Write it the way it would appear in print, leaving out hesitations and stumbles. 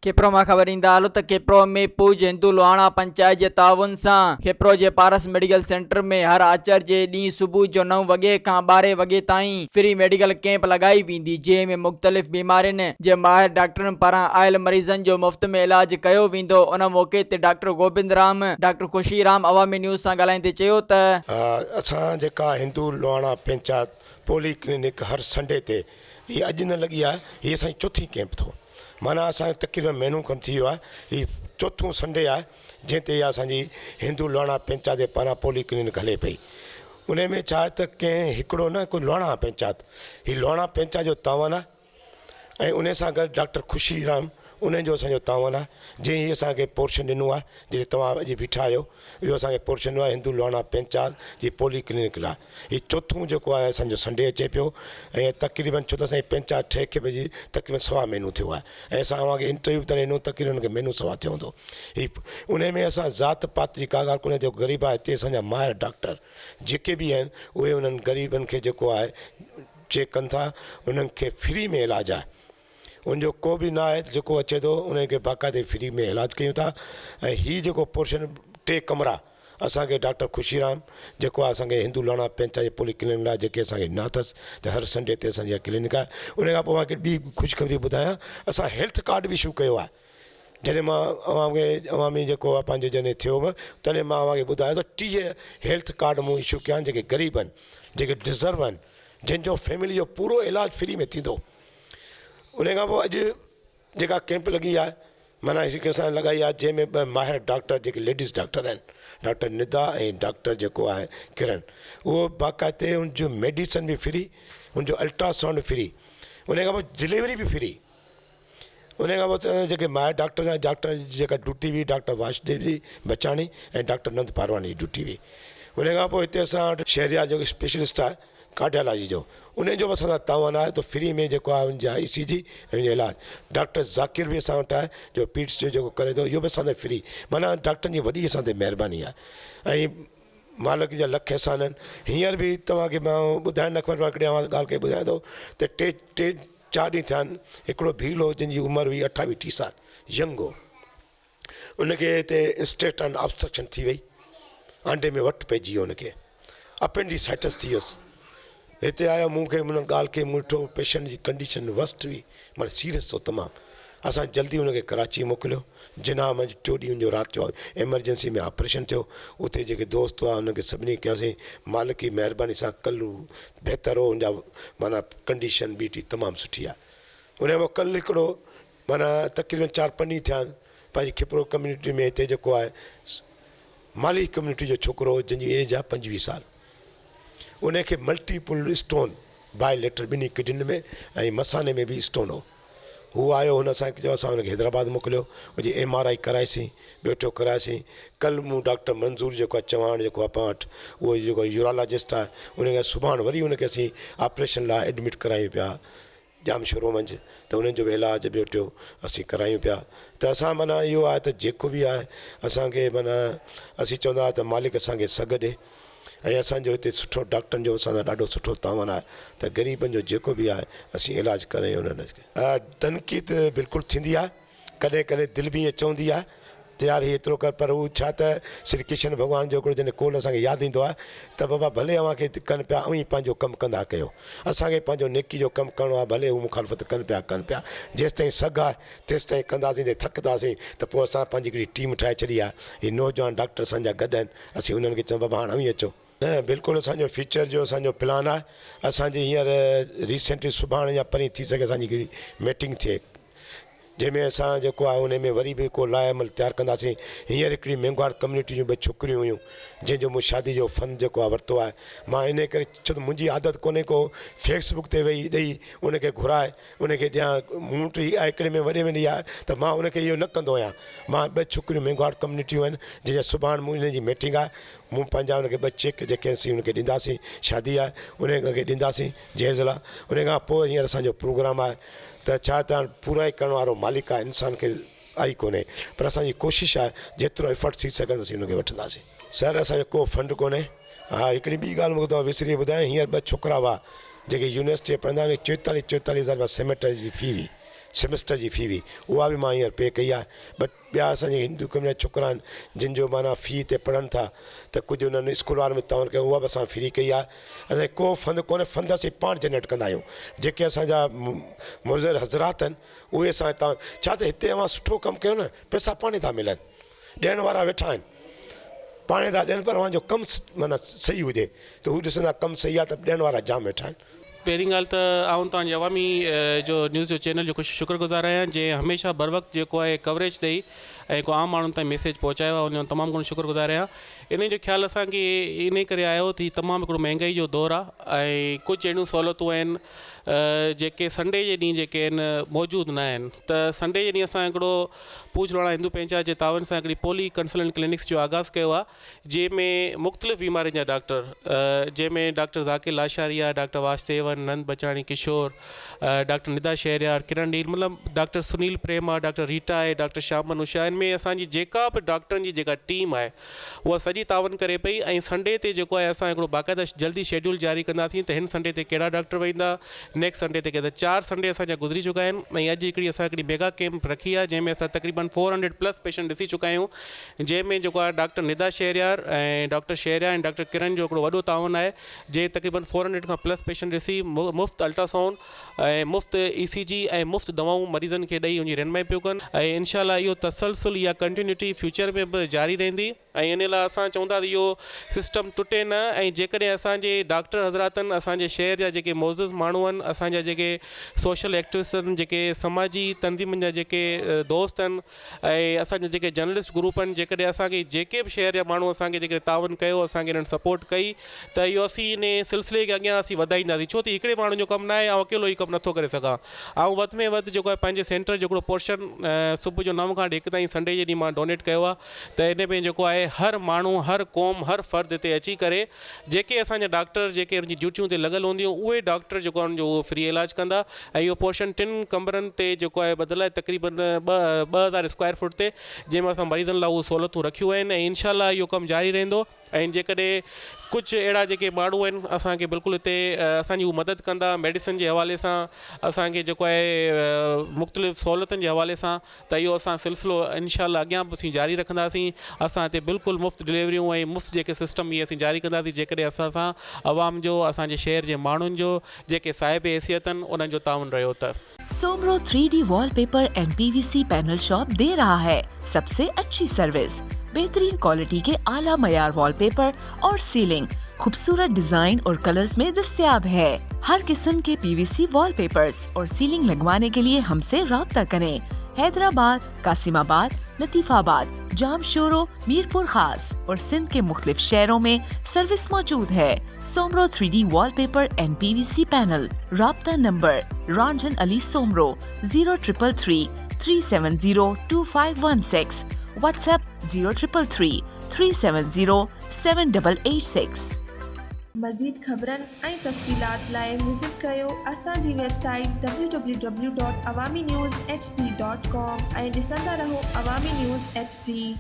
کپرو مان خبر ڏيندا هلو ته کپرو ۾ پوڄ هندو لوهاڻا پنچائت جي تعاون سان کپرو جي پارس ميڊيڪل سينٽر ۾ هر آچر جي ڏينهن صبح جو نو وڳي کان ٻارهين وڳي تائين فري ميڊيڪل ڪئمپ لڳائي ويندي جنهن ۾ مختلف بيمارين جي ماهر ڊاڪٽرن پاران آيل مريضن جو مفت ۾ علاج ڪيو ويندو ان موقعي تي ڊاڪٽر گوبند رام ڊاڪٽر خوشي رام عوامي نيوز سان ڳالهائيندي چيو ته. اسان جيڪا هندو لوهاڻا پنچائت پولي ڪلينڪ هر سنڊي تي هي اڄ نه لڳي آهي هي اسان جي چوٿين ڪئمپ اٿو معنيٰ اسان کي تقريبن مهينو کن ٿي ويو آهي هي چوٿون سنڊي آهي جنهن تي اسان جي هندو لوهاڻا پنچات جي پاران پولي ڪلينڪ هلي پئي ان ۾ ڇا آهي ته ڪنهن هڪڙو نه ڪو لوهاڻا پنچات هي لوهاڻا پنچات جو تعاون آهي ۽ ان سان گڏ ڊاڪٽر خوشي رام انهن جو اسان جو تعاون آهي جنهن هي اسان کي پورشن ڏنو آهي جتي توهان اڄ بيٺا آهيو اهو اسان کي پورشن ڏنو آهي هندو لوهاڻا پنچات جي پولي ڪلينڪ لاء هي چوٿون جيڪو آهي اسان جو سنڊي اچي پيو ۽ تقريبن ڇو ته اسان جي پنچات ٺهي کي بجي تقريبن سوا مهينو ٿيو آهي ۽ اسان اوهان کي انٽرويو به تڏهن ڏنو تقريبن ان کي مهينو سوا ٿيو هوندو هي انهي ۾ اسان ذات پات جي ڪا ڳالهه ڪونهي جيڪو غريب آهي هتي اسان جا ماهر ڊاڪٽر جيڪي به آهن اهي انهن غريبن کي جيڪو آهي چيڪ ڪن ٿا انهن کي فري ۾ علاج آهي ان جو ڪو به نه آهي ته جيڪو اچي ٿو ان کي باقاعدي فري ۾ علاج ڪيون ٿا ۽ هي جيڪو پورشن ٽي ڪمرا اسان کي ڊاڪٽر خوشي رام جيڪو آهي اسان کي هندو لاڻا پنچا جي پولي ڪلينڪ لاء جيڪي اسان کي ڏنا اٿس ته هر سنڊي تي اسان جي اها ڪلينڪ آهي ان کان پوء اوهان کي ٻي خوشخبري ٻڌايان اسان هيلٿ ڪارڊ به اشو ڪيو آهي جڏهن مان اوهان کي اوهان ۾ جيڪو آهي پنهنجو جڏهن ٿيو هوم تڏهن مان اوهان کي ٻڌايو ته 30 هيلٿ ڪارڊ مون اشو ڪيا آهن جيڪي غريب آهن جيڪي ڊزرو آهن جن جو فيملي جو پورو علاج فري ۾ ٿيندو ان کان پوء اڄ جيڪا ڪيمپ لڳي آهي معنيٰ هڪ اسان لڳائي آهي جنهن ۾ ٻه ماهر ڊاڪٽر جيڪي ليڊيز ڊاڪٽر آهن ڊاڪٽر ندا ۽ ڊاڪٽر جيڪو آهي ڪرن اهو باقاعدي ان جو ميڊيسن به فري ان جو الٽرا سائونڊ فري ان کان پوء ڊليوري به فري ان کان پوء جيڪي ماهر ڊاڪٽر آهن ڊاڪٽر جي جيڪا ڊيوٽي هئي ڊاڪٽر واشديو جي بچاڻي ۽ ڊاڪٽر نند پارواڻي جي ڊيوٽي هئي ان کان پوء هتي اسان وٽ شهريار جيڪو اسپيشلسٽ آهي ڪارڊيالاجي جو ان جو به اسان سان تعاون آهي ته فري ۾ جيڪو آهي ان جا اي سي جي ۽ ان جو علاج ڊاڪٽر ذاڪر به اسان وٽ آهي جو پيٽس جو جيڪو ڪري ٿو اهو به اسان تي فري معنيٰ ڊاڪٽرن جي وڏي اسان تي مهرباني آهي ۽ مالڪ جا لک احسان آهن هينئر به توهان کي مان ٻڌائڻ نه کپي پر هڪڙي اوهان ڳالهه ڪئي ٻڌايان ٿو ته ٽي ٽي چار ڏينهن ٿيا آهن هڪڙو ڀيل هو جنهن جي عمر هئي اٺاويهه ٽيهه سال ينگ هو ان کي هتي انسٽيٽ آبسٽرڪشن ٿي وئي آنڊي ۾ وٽ پئجي ويو ان کي اپينڊيسائٽس ٿي ويس هتي آيو مون کي ان ڳالهه کي مون ڏٺو پيشنٽ جي ڪنڊيشن ورسٽ هئي معنيٰ سيريس هو تمام اسان جلدي ان کي ڪراچي موڪليو جناح منجهه ٽيون ڏينهن جو رات جو ايمرجنسي ۾ آپريشن ٿيو اتي جيڪي دوست هئا انهن کي سڀني ڪياسين مالڪ جي مهرباني سان ڪل بهتر هو ان جا معنيٰ ڪنڊيشن ٻي ٽي تمام سٺي آهي ان کان پوء ڪل هڪڙو معنيٰ تقريبن چار پنج ڏينهن ٿيا آهن پنهنجي کپرو ڪميونٽي ۾ هتي جيڪو آهي مالهي ڪميونٽي جو ڇوڪرو هو جنهن جي ايج آهي 25 سال ان کي ملٽيپل اسٽون باء ليٽر ٻنهي ڪڊنين ۾ ۽ مثاني ۾ به اسٽون هو هو آيو هن اسان کي چيو اسان هن کي حيدرآباد موڪليو ان جي ايم آر I ڪرائيسين ٻيو ٽيو ڪرائيسين ڪل مون ڊاڪٽر منظور جيڪو آهي چواڻ جيڪو آهي پاڻ وٽ اهو جيڪو يورالاجسٽ آهي ان کي سڀاڻ وري ان کي اسين آپريشن لاء ايڊمٽ ڪرايون پيا ڄامشورو منجهه ته انهن جو به علاج ٻيو ٽيو اسين ڪرايون پيا ته اسان معنيٰ اهو آهي ته جيڪو به آهي اسان کي معنيٰ اسين چوندا آهيون ته مالڪ اسان کي سگهه ڏي ۽ اسان جو هتي سٺو ڊاڪٽرن جو اسان سان ڏاڍو سٺو تعاون آهي ته غريبن جو جيڪو به آهي اسين علاج ڪرايون انهن کي. تنقيد بلڪل ٿيندي آهي ڪڏهن ڪڏهن دل به ائين چوندي آهي ته يار هي ايترو ڪر پر هو ڇا ته شري ڪشن ڀڳوان جو هڪڙو جڏهن قول اسان کي ياد ايندو آهي ته بابا ڀلي اوهان کي ڪن پيا اوهين پنهنجو ڪم ڪندا ڪيو اسان کي پنهنجو نيڪي جو ڪم ڪرڻو آهي ڀلي هو مخالفت ڪن پيا ڪن پيا جيستائين سگهه آهي تيستائين ڪنداسين جي ٿڪنداسين ته پوء اسان پنهنجي هڪڙي ٽيم ٺاهي ڇڏي آهي هي نوجوان ڊاڪٽر اسان جا گڏ آهن اسين انهن کي چئون بابا هاڻ اوهين اچو. نه بلڪل اسان جو فيوچر جو اسان جو پلان آهي اسان جي هينئر ريسينٽلي سڀاڻي يا پرين ٿي سگهي اسان جي هڪڙي ميٽنگ ٿئي جنهن ۾ اسان جيڪو آهي ان ۾ وري به ڪو لاء عمل تيار ڪنداسين هينئر هڪڙي مينگهواڙ ڪميونٽي جون ٻه ڇوڪريون هيون جنهن جو مون شادي جو فن جيڪو آهي ورتو آهي مان ان ڪري ڇو ته منهنجي عادت ڪونهي ڪو فيس بڪ تي ويهي ڏئي ان کي گهرائي ان کي ڏيان مون وٽ هي آهي هڪڙي ۾ وڏي ۾ وڏي آهي ته مان ان کي اهو نه ڪندو آهيان مان ٻه ڇوڪريون مينگهواڙ ڪميونٽيون آهن جنهن جا سڀاڻ مون انهن جي ميٽنگ آهي مون پنهنجا ان کي ٻه چيڪ جيڪي اسين ان کي ڏينداسين شادي آهي ان کي ڏينداسين جهيز لاء ان کان پوء هينئر اسان جو پروگرام آهي ته ڇا ته هاڻ پورائي ڪرڻ وارو مالڪ آهي انسان کي آئي ڪونهي پر اسان جي ڪوشش آهي جيترو ايفرٽ ٿي سگهندو اسين ان کي وٺنداسين. سر اسان جو ڪو فنڊ ڪونهي. ها هڪڙي ٻي ڳالهه مون کي توهان وسري وئي ٻڌايان هينئر ٻه ڇوڪرا هئا جيڪي يونيورسٽي ۾ پڙهندا هئا 44 44 هزار رپيا سيميٽر جي في هئي. سيمسٽر جي في هئي اها به مان هينئر پي ڪئي آهي بٽ ٻيا اسان جي هندو ڪميونٽي جا ڇوڪرا آهن جن جو معنيٰ في تي پڙهن ٿا ته ڪجهه انهن اسڪول وارن به تعاون ڪيو اها به اسان فري ڪئي آهي اسان کي ڪو فند ڪونهي فند اسين پاڻ جنريٽ ڪندا آهيون جيڪي اسان جا معزز حضرات آهن اهي اسان کي تعاون ڇا ته هتي اوهان سٺو ڪم ڪيو نه پئسا پاڻ ئي ٿا ملن ڏيڻ وارا ويٺا آهن پاڻ ئي ٿا ڏين پر اوهان جو ڪم معنيٰ صحيح هجي ته هو ڏسندا ڪم صحيح آهي ته ڏيڻ وارا جام ويٺا آهن. پهرين ڳالهه ته آئون توهان جي عوامي جو نيوز جو چينل جو خوش شڪر گذار آهيان جنهن هميشه بروقت جيڪو آهي ڪوريج ڏئي ۽ هڪ عام ماڻهن تائين ميسيج پهچايو آهي ان جو تمام گهڻو شڪر گذار آهيان انهي جو خيال اسان کي انهي ڪري آيو ته هي تمام هڪڙو مهنگائي جو دور آهي ۽ ڪجهه اهڙيون سهولتون آهن جيڪي سنڊي جي ڏينهن جيڪي آهن موجود نه آهن ته سنڊي جي ڏينهن اسان هڪڙو پوچ لوڻا هندو پنچائت جي تعاون سان هڪڙي پولي ڪنسلنٽ ڪلينڪس جو آغاز ڪيو آهي جنهن ۾ مختلف بيمارين جا ڊاڪٽر جنهن ۾ ڊاڪٽر ذاڪر لاشاري آ، ڊاڪٽر واسديون، نند بچاڻي ڪشور، ڊاڪٽر ندا شهريار، ڪرن ڊيل مطلب ڊاڪٽر سنيل پريم آ، ڊاڪٽر ريٽا آهي، ڊاڪٽر شامن اوشا ان ۾ اسان جي جيڪا به ڊاڪٽرن جي جيڪا ٽيم آهي اها سڄي تعاون ڪري پئي ۽ سنڊي تي جيڪو آهي اسان هڪڙو باقاعده جلدي شيڊيول جاري ڪنداسين ته هن سنڊي تي ڪهڙا ڊاڪٽر ويندا نيڪسٽ سنڊي تي ڪهڙا چار سنڊي اسان جا گذري چڪا آهن ۽ اڄ هڪڙي اسان هڪڙي ميگا ڪيمپ رکي آهي جنهن ۾ اسان تقريبن فور هنڊريڊ پلس پيشنٽ ڏسي چڪا آهيون جنهن ۾ جيڪو آهي doctor Nida Shehryar ۽ doctor Shehryar ۽ doctor Kiran جو هڪڙو وڏو تعاون آهي جنهن تقريبن فور هنڊريڊ کان پلس پيشنٽ ڏسي مفت الٽراسائونڊ ۽ مفت اي سي جي ۽ مفت دوائون مريضن کي ڏئي ان جي رهنمائي پيو ڪن ۽ انشاء الله اهو تسلسل يا ڪنٽينيوٽي فيوچر ۾ به جاري رهندي ۽ ان لاء اسان چئون ٿا ته اهو سسٽم ٽٽي نه ۽ جيڪڏهن اسان جي ڊاڪٽر حضراتن اسان جي شهر جا جيڪي معزز ماڻهو آهن اسان جا جيڪي سوشل ايڪٽوسٽ آهن جيڪي سماجي تنظيمن جا جيڪي دوست آهن ۽ اسان جا جيڪي جرنلسٽ گروپ آهن جيڪڏهن اسان کي جيڪي به شهر جا ماڻهو اسان کي جيڪڏهن تعاون ڪيو اسان کي انهن سپورٽ ڪئي ته اهو اسين انهي سلسلي کي اڳيان اسين وڌائينداسين ڇو ته هڪڙي ماڻهو جو ڪم ناهي آئون اڪيلو هي ڪم نٿو ڪري سگهان آئون وڌ ۾ وڌ جيڪو آهي پنهنجي سينٽر جو هڪڙو پورشن صبح جو نو کان وٺي هڪ تائين سنڊي جي ڏينهن مان ڊونيٽ ڪيو آهي ته ان ۾ جيڪو آهي هر ماڻهو هر قوم هر فرد هتي اچي ڪري جيڪي اسان جا ڊاڪٽر جيڪي ان جي ڊيوٽيون تي لڳل هونديون اهي ڊاڪٽر جيڪو آهي ان جو اهو فري علاج ڪندا ۽ اهو پورشن ٽن ڪمرن تي جيڪو آهي ٻڌل آهي تقريبن 2000 اسڪوائر فوٽ تي جنهن ۾ اسان مريضن لاء اهو سهولتون رکيون آهن ۽ انشاء الله اهو ڪم جاري رهندو ۽ جيڪڏهن ڪجهه اهڙا جيڪي ماڻهو آهن اسان کي بلڪل هتي اسان جي هو مدد ڪندا ميڊيسن جي حوالي سان اسان کي جيڪو آهي مختلف سهولتن جي حوالي سان ته اهو اسان سلسلو انشاء الله اڳيان به اسين جاري رکنداسين اسان هتي بلڪل مفت ڊليوريون ۽ مفت جيڪي سسٽم اهي اسين جاري ڪنداسين جيڪڏهن اسان سان عوام جو اسان جي شهر جي ماڻهن جو جيڪي صاحب حيثيت آهن انهن جو تعاون رهيو ته. Soomro three D wallpaper and P V C panel shop the رها هي سب سي اڇي سروس بهترين ڪوالٽي ڪي اعليٰ معيار وال پيپر اور سيلنگ خوبصورت ڊزائن اور ڪلرز ۾ دستياب هي هر قسم ڪي P V C wall papers اور سيلنگ لگوانے ڪي ليي هم سي رابطه ڪرين حيدرآباد قاسم آباد لطيف آباد جامشورو ميرپور خاص اور سنڌ ڪي مختلف شهرون ۾ سروس موجود هي Soomro three D wallpaper and P V C panel رابطه number Ranjhan Ali Soomro zero triple three three seven zero two five one six what's app zero triple three three seven zero seven double eight six. مزيد خبرن ۽ تفصيلات لاء visit ڪريو اسان جي website W W W dot Awami news H D dot com ۽ ڏسندا رهو عوامي news H D.